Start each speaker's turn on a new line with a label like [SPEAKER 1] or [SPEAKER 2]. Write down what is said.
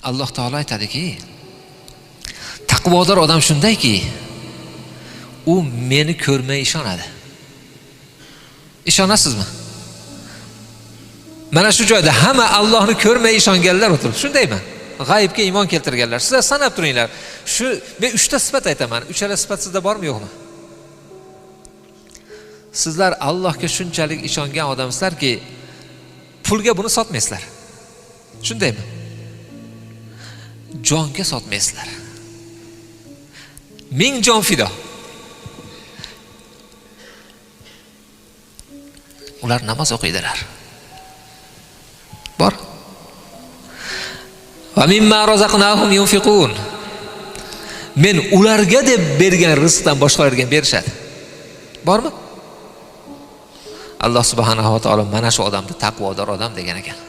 [SPEAKER 1] Alloh taolo aytadiki, taqvodor odam shundayki, u meni ko'rmay ishonadi. Ishonasizmi? Mana shu joyda hamma Allohni ko'rmay ishonganlar o'tiribdi, shundaymi? G'aybga iymon keltirganlar. Sizlar sanab turinglar. Shu men 3 ta sifat aytaman. Uchala sifat sizda bormi, yo'qmi? Sizlar Allohga shunchalik ishongan odamsizlarki, pulga buni sotmaysizlar. Shundaymi? Jonga sotmaysizlar. 1000 jon fido. Ular namoz o'qiydilar. Bor. Va mimma razaqnahum yunfiqun. Men ularga deb bergan rizqdan boshqalarga berishadi. Bormi? Alloh subhanahu va taolo mana shu odamni taqvodor odam degan ekan.